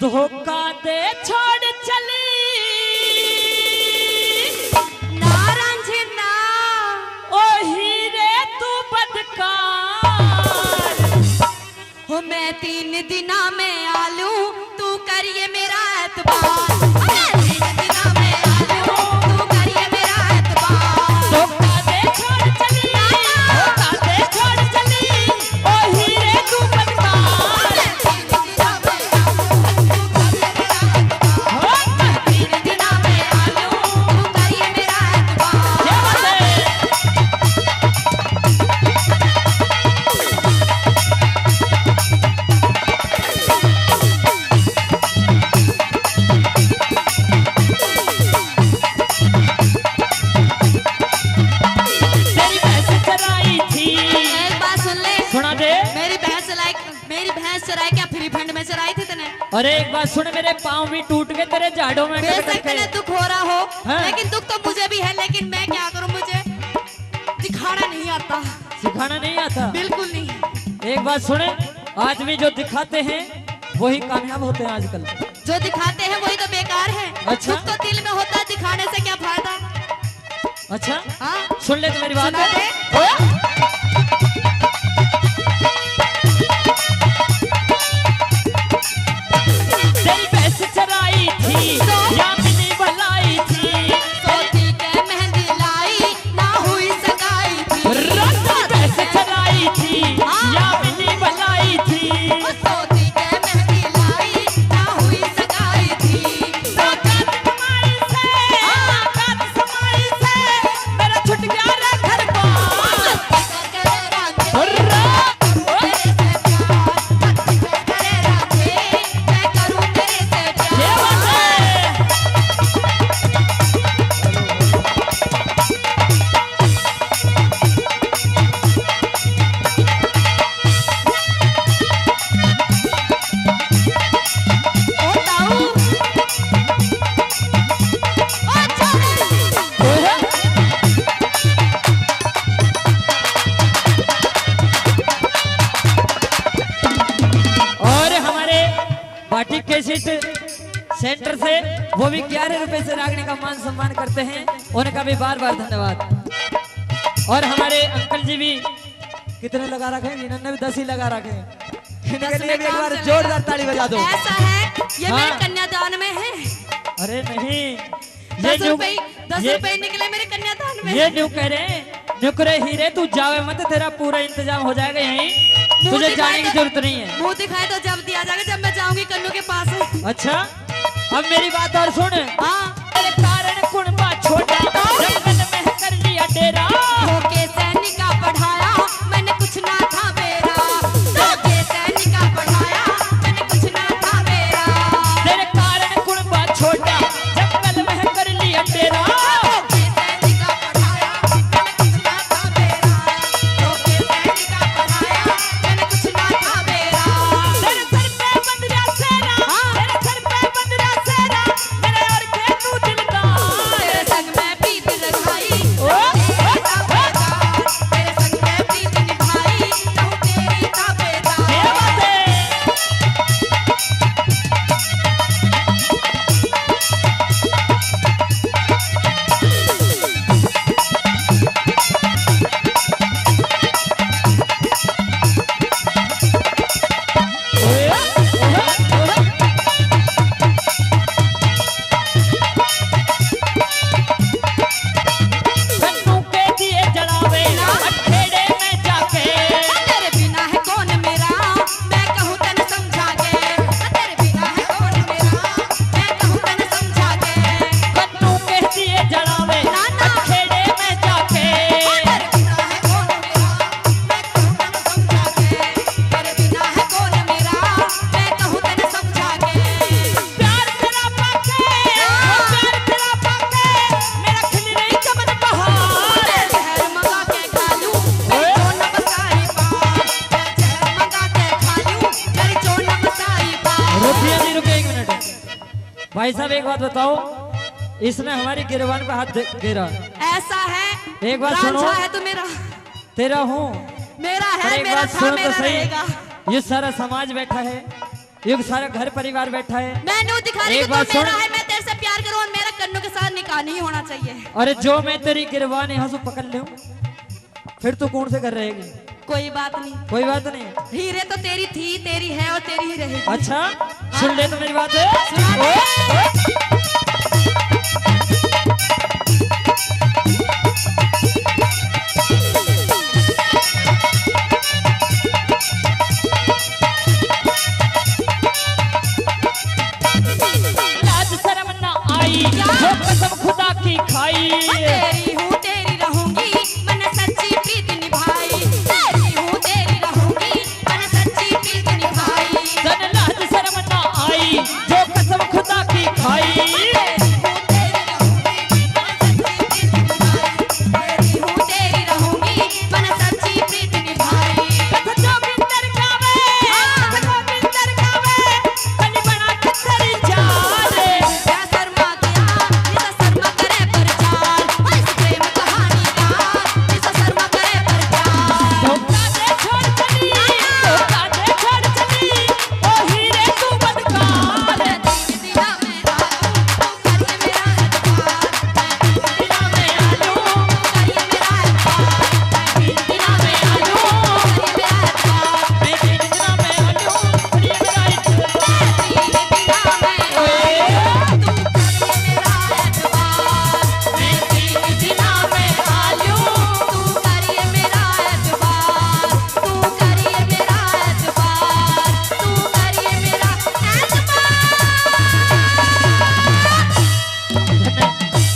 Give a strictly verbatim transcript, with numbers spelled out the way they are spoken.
धोखा दे छोड़ चली ना रांझना, ओ हीरे तू बदकार। हो मैं तीन दिना में आ लूं, तू करिए मेरा एतबार। मैं तीन दिना में आ लूं, तू करिए मेरा एतबार। धोखा दे छोड़ चली, धोखा दे छोड़ चली, ओ हीरे तू बदकार। तेरी भैंस चराई थी। एक बात सुन ले। सुना दे। मेरी भैंस चराई, मेरी भैंस चराई क्या फ्री फंड में चराई थी तने? अरे एक बात सुन, मेरे पाँव भी टूट गए तेरे झाड़ों में अटक बेशक अटक के। तने दुख हो रहा हो, हाँ। लेकिन दुख तो मुझे भी है, लेकिन मैं क्या करूं, मुझे दिखाना नहीं आता। सिखाना नहीं आता? बिल्कुल नहीं। एक बात सुने, आदमी जो दिखाते हैं वही कामयाब होते हैं आजकल। जो दिखाते हैं वही तो बेकार है। अच्छा। दुख तो दिल में होता है, दिखाने से क्या फायदा? अच्छा। हाँ। सुन ले तो मेरी बात। सुना दे। ओ! तेरी भैंस चराई थी, तो? यामिनी बुलाई थी। सोती के मेहंदी लाई, ना हुई सगाई थी। रंग भैंस चराई थी, हाँ। यामिनी बुलाई थी। ओ सोती के मेहंदी लाई, ना हुई सगाई थी। ताकत कमाई से, हाँ। ताकत कमाई से, मेरा छुट गया रे घर बार। और हमारे भाटी कैसेट सेंटर से वो भी ग्यारह रुपए से रागनी का मान सम्मान करते हैं, उनका भी बार बार धन्यवाद। और हमारे अंकल जी भी कितने लगा रखे हैं, इन्होंने भी दस ही लगा रखे हैं। इनके दस लिए में भी एक काम बार चलेगा। जोरदार ताली बजा दो। ऐसा है, ये मेरे हाँ। कन्यादान में है। अरे नहीं, ये दस न्यू-, रुपए, दस ये, रुपए निकले मेरे कन्यादान में। ये न्यू कह रहे हैं, न्यू कह रहे, "हीरे तू जावे मत, तेरा पूरा इंतजाम हो जाएगा यहीं, मुंह तुझे दिखाए जाने की तो, जरूरत नहीं है।" मुंह दिखाए तो जब दिया जाएगा, जब मैं जाऊंगी कन्नू के पास। अच्छा, अब मेरी बात और सुन। हाँ। तेरे कारण कुणबा छोटा, जंगल में कर लिया डेरा। होके सैनिका पढ़ाया, मैंने कुछ ना था मेरा। होके सैनिका पढ़ाया, मैंने कुछ ना था मेरा। तेरे कारण कुणबा छोटा, जंगल में कर लिया डेरा। होके सैनिका पढ़ाया, मैंने कुछ ना था मेरा। होके सैनिका पढ़ाया, मैंने कुछ ना था मेरा। तेरे सर पे बंदरा सेरा, हाँ। तेरे सर पे बंदरा सेरा, मेरे और के तू दिलदार। तेरे संग मैं प्रीत निभाई, ओ, ओ, ओ, तेरे संग मैं प्रीत निभाई, रहूं तेरी ताबेदार। क्या बात है? सन्नू के दिए जलावे अखेड़े में जाके। तेरे बिना है कौन मेरा, मैं कहूँ तन समझा के। तेरे बिना है कौन मेरा, मैं कहूँ तन समझा के। सन्नू के दिए जलावे ना, ना। अखेड़े में जाके। तेरे बिना है कौन मेरा, मैं कहूँ तन समझा के। तेरे बिना है कौन मेरा, मैं कहूँ तन समझा के। प्यार तेरा पाके, प्यार तेरा पाके, मेरा खिल रही चमन बहार। मैं जहर मंगा के खा लूं, तेरी चोन बसाई पार। मैं जहर मंगा के खा लूं, तेरी चोन बसाई पार। रुकिए, नहीं रुके, एक मिनट। भाई साहब, एक बात बताओ, इसने हमारी गिरबान पे हाथ दे-, गिरा। ऐसा है, एक बात सुनो। रांझा है तू मेरा। तेरा हूँ। मेरा है, पर एक मेरा बात था, सुनो तो मेरा सही। रहेगा। ये सारा समाज बैठा है। एक सारा घर परिवार बैठा है। मैं न्यू दिखा रही एक कि तू बात सुन। मेरा है, मैं तेरे से प्यार करूं और मेरा कन्नू के साथ निकाह नहीं होना चाहिए। अरे जो मैं तेरी गिरबान यहाँ से पकड़ लूं, फिर तू कौन से घर रहेगी? कोई बात नहीं, कोई बात नहीं। हीरे तो तेरी थी, तेरी है और तेरी ही रहेगी। अच्छा, सुन ले तो मेरी बात है। सुना दे। ओए, ओए।